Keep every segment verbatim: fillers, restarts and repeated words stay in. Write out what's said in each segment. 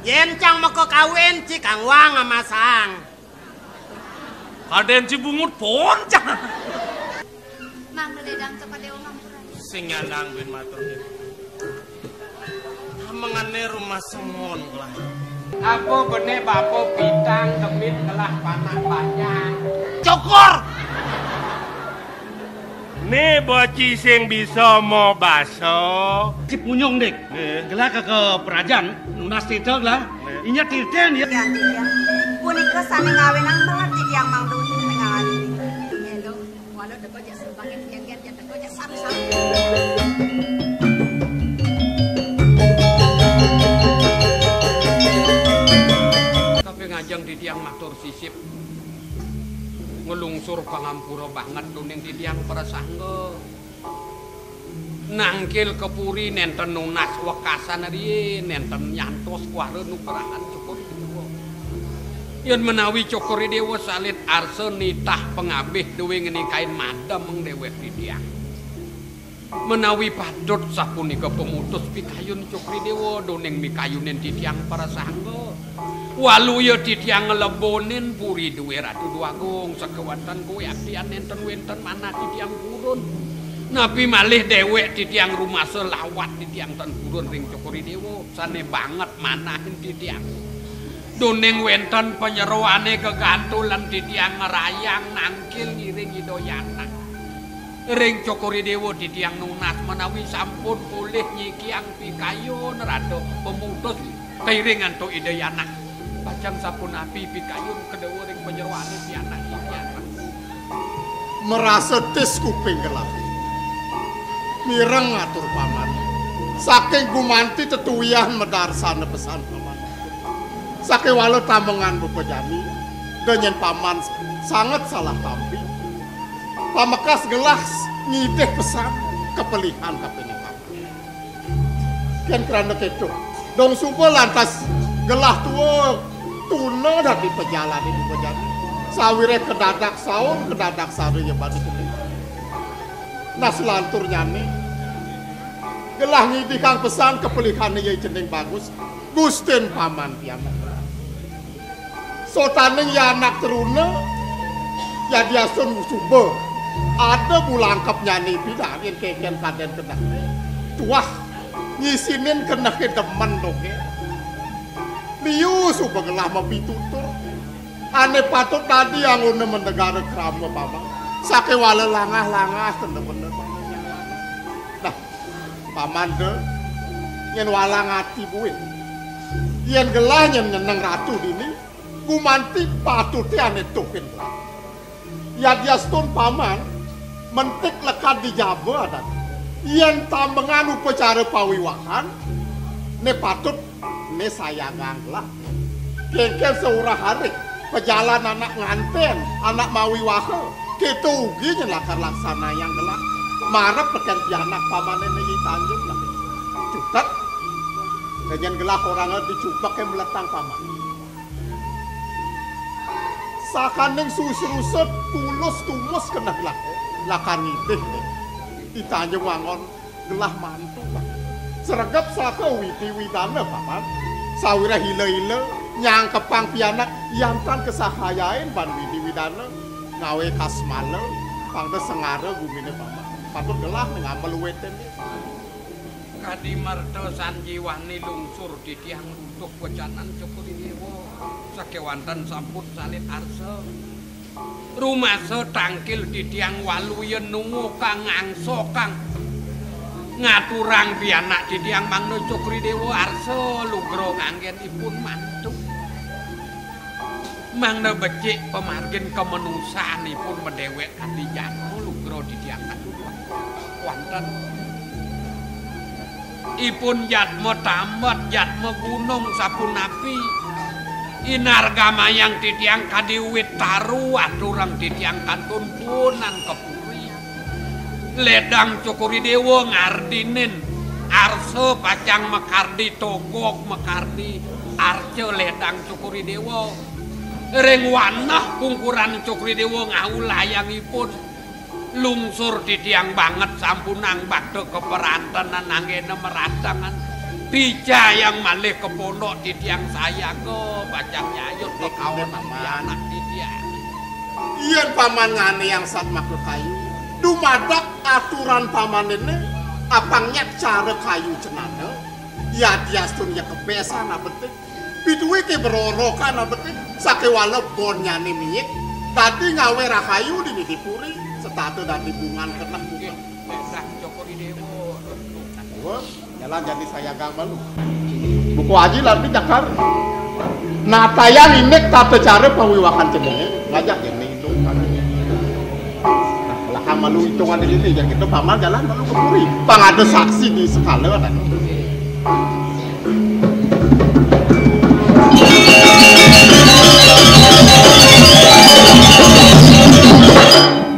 Yén cang maka kawin, ci kang wang amasang. Kadén ci bungut poncang. Mangda ledang ka Padewa ngampura. Sing nyandang bin matur. Mengenai rumah sengon lah. Apa bené bapa pitang demit ngelah panak panjang. Cukur. Né bocah sing bisa mabasa. Ci punyung, Dik. Nggih. Gelah ka, ka perajan, nunas tita gelah. Nggih. Inya titen ya. Ya, ya. Punika sane ngawinang melet titiang mangduni mengalami. Hello. Walau teko jak sebagian gen-gen, jak teko jak sami-sami. Tapi ngajeng titiang matur sisip. Nglungsur pangampura banget duning titiang prasangga. Nangkil ka puri nenten nunas wekasan riin, nenten nyantos kuara nugrahan Cokor I Dewa. Yen menawi Cokor I Dewa salit arsa nitah pangabih duwing nikain madem déwék titiang. Menawi patut sapunika pamutus pikayun Cokor I Dewa, duning mikayunin titiang prasangga. Waluya titiang nglebonin puri duwé Ratu Déwagung, sakewanten kuwi abdian nenten wenten manah titiang purun. Napi malih déwék titiang rumasa lawat titiang ten purun ring Cokor I Dewa, sane banget manahin titiang. Duning wenten panyeroane gegantulan titiang ngrayang nangkil ngiring Ida Yanak. Ring Cokor I Dewa titiang nunas menawi sampun polih nyikiang pikayun rada pemutus kairing antuk Ida Yanak. Pacang sapunapi pikayun kedawa ring panyeroane pianak iki anak. Merasa tis kuping gelah. Mireng atur paman. Saking gumanti tetuwian madarsana pesan paman. Sakewala tamengan bepejani, da nyen paman sanget salah tampi. Pamekas gelah ngidih pesan kepelihan kapining paman. Ken krana keto, dong suba lantas gelah tua tuna dadi pejalane bepejani. Sawireh kedadak saur, kedadak sare ya bani kene. Nah, selanturnyane gelah ngidihang pesan kepelihane ya cening bagus. Gustin paman pianak. Sotaning ya anak teruna, yadiastun suba ada bulangkepnyane pidan yen keken kaden keneh. Tuah, ngisinin keneh demen doge. Liu suba gelah mapitutur. Ane patut dadi anggona mendegara krama paman. Sakewala langah-langah kendemena paman. Nah, paman de, yen walang ati buin. Yen gelah nyen nyeneng ratu dini, gumanti patute ane tuhin. Yadiastun paman, mentik lekad di jaba adat. Yen tambengan upacara pawiwahan, ne patut ne sayangang lah. Kengken seurah hari, pejalan anak nganten, anak mawiwaha, kita ugi nyen lakar laksanayang gelah. Marep teken pianak pamane ne I Tanjung lah. Cutet, nyen gelah oranga dicupek ke meletang paman. Sakaning susrusa tulus tumus keneh lah, lakar ngidih. I Tanjung Wangon gelah mantu, Pak. Sregep saka widi widana, Paman. Sawireh ila-ila nyangkepang pianak, yantan kasahayain ban widi widana ngawe kasmala, pangda sengara gumine, Paman. Patut gelah ngamel uwitene. Kadi merta sanjiwani lungsur titiang runtuh wecanan Cokor I Dewa, sakewanten sampun salit arsa. Rumasa tangkil titiang waluya nungukang ngangsokang ngaturang pianak titiang mangda Cokor I Dewa arsa lugra nganggen ipun mantu. Mangda becik pamargin kamanusaanipun madewek kadi jadma lugra titiang katuduh wanten. Ipun jadma tambet, jadma gunung sapunapi. Inargamayang titiang kadi wit taru aturang titiang kantun punan ka puri. Ledang Cokor I Dewa ngardinin arsa pacang makardi togog makardi arca ledang Cokor I Dewa. Ring wanah pungkuran Cokor I Dewa ngaulayang ipun. Lungsur titiang banget sampunang bakta kaparantenan anggena meratangan. Dijayang malih ka pondok titiang sayaga, bacang nyayut. Dik, pakaon dik, Paman. Anak titiang. Yén Paman nganayang satmaka kayu, dumadak aturan Paman éné, apang nyat cara kayu cenana, yadiastun ya kebésan abetik, bidué ké berorokan abetik, sakéwala bonnyané miik, dadi ngawé rahayu dini di puri, setata dadi bungan keneh bungan. Wah, jalan jani sayagang malu. Buku aji lan di cakar. Natayang indik tata cara pawiwahan cenengé, ngajak kéné indung. Nah, lah malu itungan di sini, ya gitu, Paman jalan malu ka puri. Pang ada saksi di sekala, kan.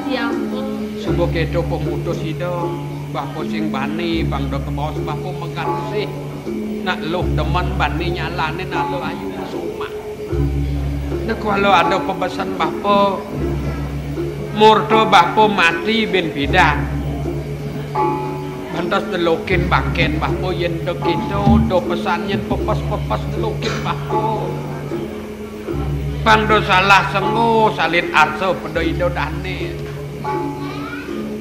Siapa? Suba kéto pamutus Ida, bapa sing bani, pang da kabaos bapa magasih. Nak luh demen bani nyalanin ala ayu masomah. Nak kala ada pabesen bapa, murda bapa mati bin pidan. Pantes delokin bangkén bapa yén da kéto, da pesan yén pepes-pepes delokin bapa. Pang da salah sengo salin arsa pada Ida dané.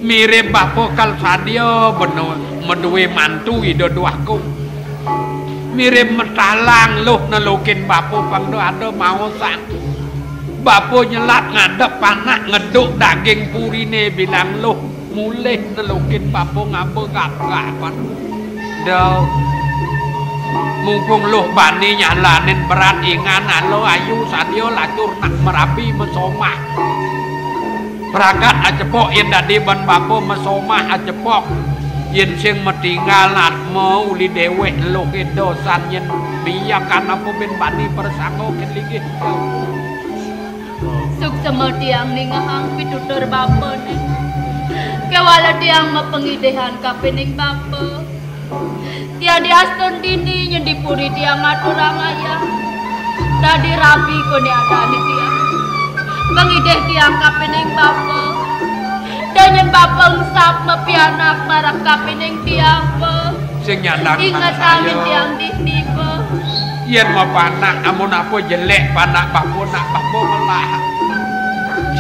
Mirib bapa kal sadia bena madué mantu Ida duaku. Mirib matalang luh nelukin bapa pang da ada maosang. Bapa nyelat ngadep anak ngeduk daging puriné bilang luh. Mulih nelukin bapa ngaba gagah pan. Da. Mumpung luh bani nyalanin berat ingan ala ayu sadia lacur nak marabi masomah. Pragat acepok yén dadi ban bapa masomah acepok. Yén sing matinggal atma uli déwék luh ida san yén biakan apa bin bani prasangka kén linggih. Suksma tiang ningehang pitutur bapané. Kéwala tiang mapangidihan kapining bapa. Tiang diastun dini nyén di puri tiang ngaturang ayah. Dadi rabi koné adané tiang. Pangidih tiang kapining bapa. Da nyén bapa engsap mapianak marep kapining tiang, Pa. Sing nyandang ingetang tiang dini, Pa. Yén mapanak, amun apa jelék panak bapa, nak bapa melah.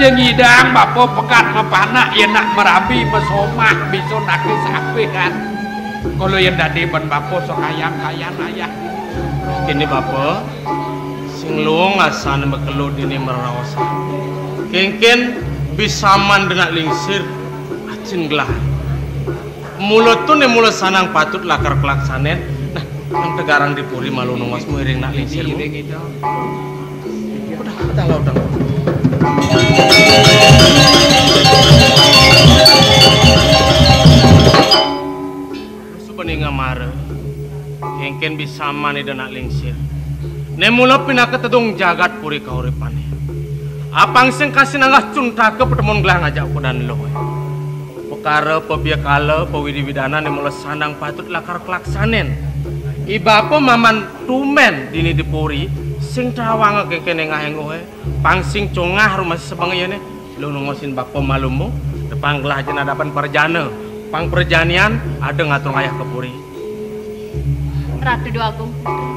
Sing nyidang bapa pegat mapanak, yén nak marabi masomah, bisa nakis apihan. Kala yén dadi ban bapa sakayang-kayang ayah. Kéné bapa, sing luung asané makelo dini maraosan. Kénkén bisaman dénak lingsir, acén gelah. Mula tuné mula sanang patut lakar kalaksanén. Nah, nang tegarang di puri malu nongos muiring nak lingsir mu. Udah, udah lah, udah. Suba ninga mara, kénkén bisaman ida nak lingsir. Né mula pinaka tedung jagat puri kauripané. Apang sing kasinanggah cuntaka patemon gelah ngajak kudan luh. Pekara pabiakala pawidi-widanan né mula sandang patut lakar kalaksanén. I bapa maman tumbén dini di puri, sing tawanga kénkén éngah-éngguhé, pang sing congah rumah sebengayané, luh nongosin bapa malumu, tepang gelah ajin adapan prajana, pang prajanian ada ngatur ngayah ka puri. Ratu Déwa Agung Putra.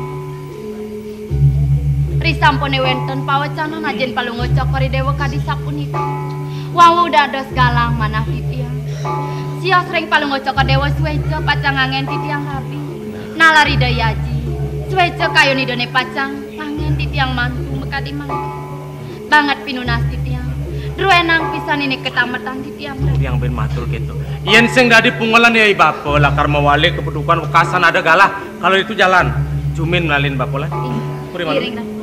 Risampuné wénten pawecanan ajin Palungguh Cokor I Déwa kadi sapunika. Wau dados galang manah titiang. Sios ring Palungguh Cokor Déwa suéca pacang anggén titiang rabi. Nalar Ida I Aji, suéca kayun Idané pacang anggén titiang mantu makadi mangké. Banget pinunas titiang. Druénang pisan inik katametan titiang. Titiang bin matur kéto. Yén sing dadi pungelan ya i bapa lakar mawali ka padukuhan wekasan ada galah. Kalau itu jalan. Jumin ngalin bapa lan. Ih, puri malu. Iring, Ratu.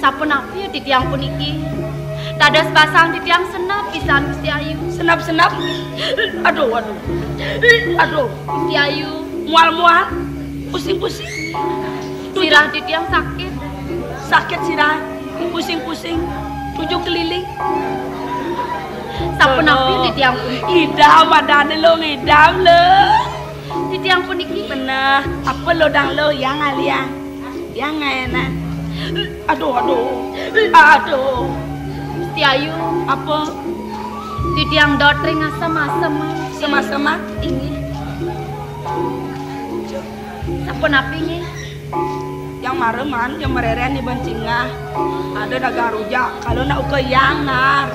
Sapunapi ya titiang puniki? Dados basang titiang senep pisan Gusti Ayu. Senep-senep. Aduh, aduh. Aduh. Gusti Ayu. Mual-mual. Pusing-pusing. Sirah titiang sakit. Sakit sirah. Pusing-pusing. Tujuh keliling. Sapunapi titiang puniki? Idam adané lo, ngidam lo. Titiang puniki. Beneh, apa lo dang lo yang aliang? Yang enak. Aduh, aduh. Aduh. Gusti Ayu. Apa? Titiang dot ring asem-asem. Asem-asem, ah? Inggih. Sapunapi nggih? Yang mareman, yang mareren di bencingah. Ada dagang rujak, kalau nak uka yang nar.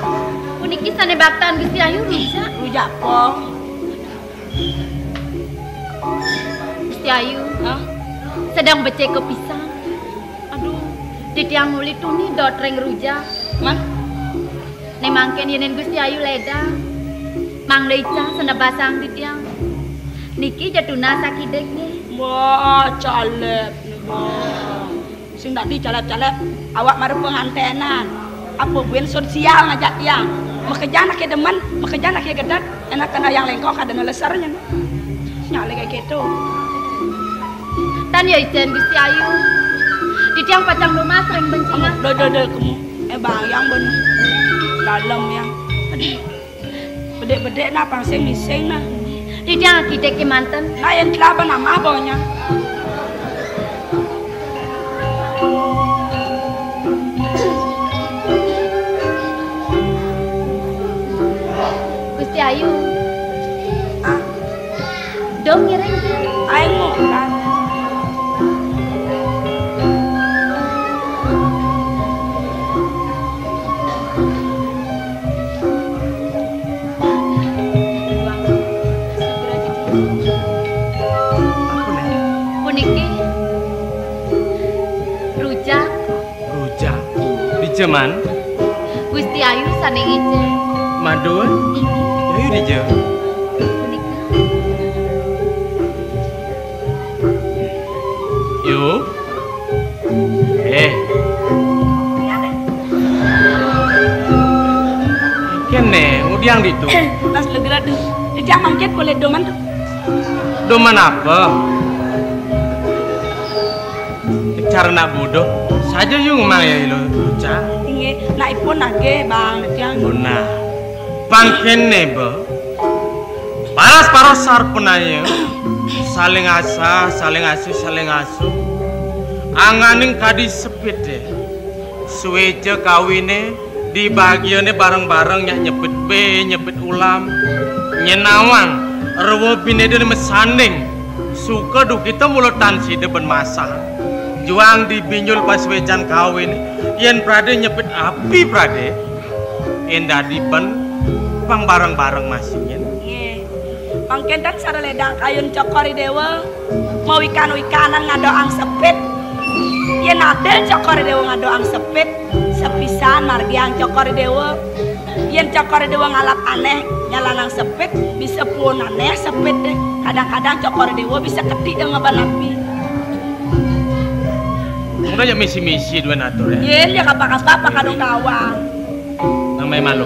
Puniki sane baktan Gusti Ayu rujak. Rujak apa? Gusti Ayu. Hah? Sedang becek ke pisang. Aduh, titiang uli tuni dot ring rujak. Man? Ne mangkin yenen Gusti Ayu ledang. Mangda ica senebasang titiang. Niki ja tunas akidekne. Wah, calep ne, Bang. Sing dadi calep-calep, awak mara pengantenan. Apa buin sosial ngajak tiang. Makejan ake demen, makejan ake gedeg, enak kena yang lengkong kada nelesernye. Nyale kayak gitu. Tan ya ijen Gusti Ayu. Titiang pacang numas ring bencingah. Do, do, do, kemu. Eh, Bang, yang ben dalem yang. Aduh. Bedek-bedek nah, pang sing mising nah. Titiang akidek kemanten. Nah, yang telah apa nama baunya? Gusti Ayu. Ah. Dong ngiring. Aing mau. Puniki rujak. Rujak. Dija man? Gusti Ayu sane ngicen. Madun? Inggih. Ayu dija? Punika. Yu. Eh. Kene, ngudiang ditu. Mas Legra tuh. Ijang mangkit boleh doman tuh. Doman apa? Cara nak bodoh, saja yu ngumang ya ilo bocah. Inggih, nak ipun nagih, Bang, tiang. Nah, pangkene ba. Paras-paras sarpenaya, saling asah, saling asuh, saling asuh. Anganing kadi sepit deh. Sueca kawine, dibagiane bareng-bareng nyak nyepit be, nyepit ulam. Nyenawang, rewa binedene mesanding. Suka dukita mula tan sida ben masang. Juang dibinjul pas wecan kawin, yen prade nyepit api prade. Yen dadi ben pang bareng-bareng masingin. Nggih. Mangkin tan sara ledang kayun Cokor I Dewa, mawikan-wikanan ngadoang sepit. Yen adil Cokor I Dewa ngadoang sepit, sepisan margiang Cokor I Dewa. Yen Cokor I Dewa ngalap aneh, nyalanang sepit, bisa puun aneh sepit deh. Kadang-kadang Cokor I Dewa bisa ketik dengan ban api. Udah ya misi-misi dua atur ya. Yen ya kapa-kapa apa kadung kawang. Nang mai malu.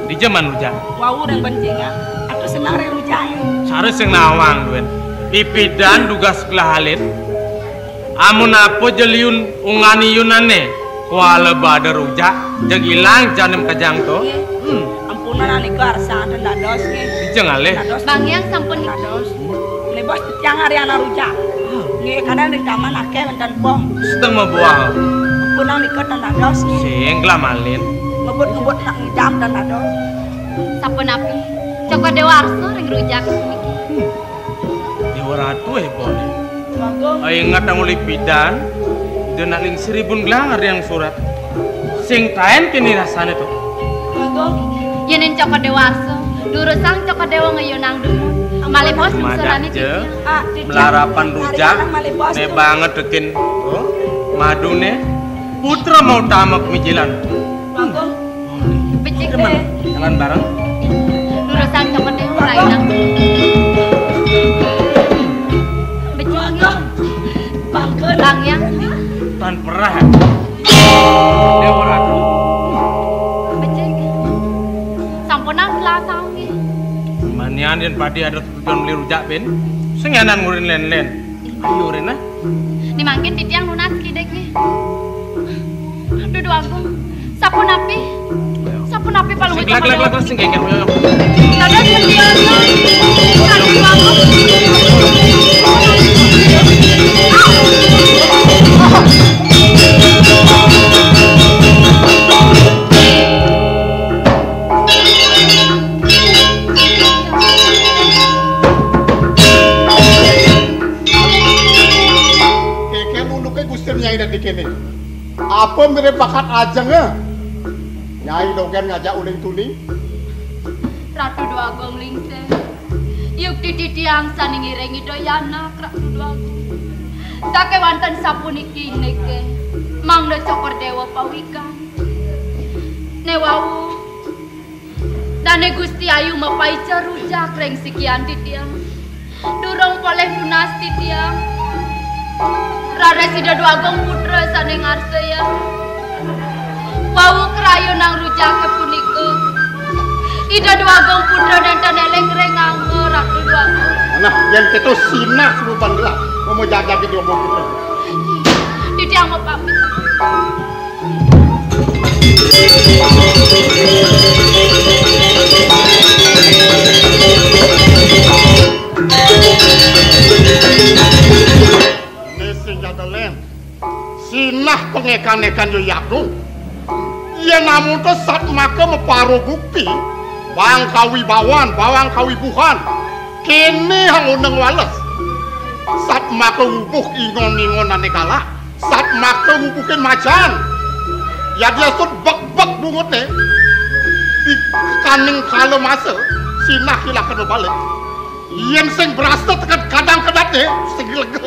Dija man rujak. Wau ring bencingan. Aku senang ring rujak. Sare sing nawang duen. Pipidan dugas kelah alit. Amun apa jeliun ungani yunane. Kuala bada rujak. Jeg ilang janem kajang to. Nggih. Hmm. Ampunan anika arsa ten dados nggih. Dija ngalih. Dados. Bang Yang sampun. Dados. Ini bos tiang hari anak rujak. Nggih, kadang di taman akeh wonten poh. Setengah buah. Punang nika tan dados. Sing glamalin. Ngebut-ngebut nak ngidam tan dados. Sapunapi? Cokor Dewa arsa ring rujak niki. Dewa Ratu eh, Bon. Monggo. Ai ingat nang uli pidan. Ida nak ling seribu gelang ada yang surat. Sing kaen kini rasane to. Monggo. Yenin Cokor Dewa arsa, durusang Cokor Dewa ngeyunang dumun. Malih bos. Madak surane je, titiang. Ah, titiang. Melarapan rujak, malih bos ne tuh. Banget dekin, oh, madune, putra mau tamak mijilan. Monggo. Becik. Teman, deh. Jalan bareng. Durusang Cokor Dewa, monggo. Rainang. Becik. Monggo. Bangkun. Bang Yang. Tan perah. Dewa Ratu. Becik. Sampunang gelah saung nggih. Manian yen padi ada tujuan beli rujak, Ben. Sing enan ngurin len-len. Ayo, Ren, ah. Ni mangkin titiang nunas kidek nggih. Aduh, Duh Agung. Sapunapi? Sapunapi palungguh. Sing gelak, gelak, gelak, sing geger. Dados setia. Aduh, Duh Agung. Ajenga. Nyai dogén ngajak uling tuni. Ratu Déwa Agung Lingsir. Yukti titiang sané ngiring Ida Yanak, Ratu Déwa Agung. Sakéwanten sapuniki indiké, mangda Cokor Déwa pawikan. Né wau, dané Gusti Ayu mapaica rujak ring sikian titiang. Durung polih nunas titiang. Raris Ida Déwa Agung Putra sané ngarsayang. Wau krayunan rujaké punika, Ida Déwa Agung Putra nénten éling ring angga, Ratu Déwa Agung. Nah, yén kéto sinah surupan gelah, mama jajag Ida Déwa Agung Putra. Titiang mapamit. Né sing jadelen. Sinah pangékan-ékan ya yagung. Yén amonto satmaka mapara bukti, bang kawibawan, bawang kawibuhan. Kéné hang uneng wales. Satmaka wubuh ingon-ingon ané galak. Satmaka wubuhin majan. Yadiastun bek-bek bunguté. Di kaning kala masa, sinah ilakan mabalik. Yén sing brasta teked kadang kedapné, sing lega.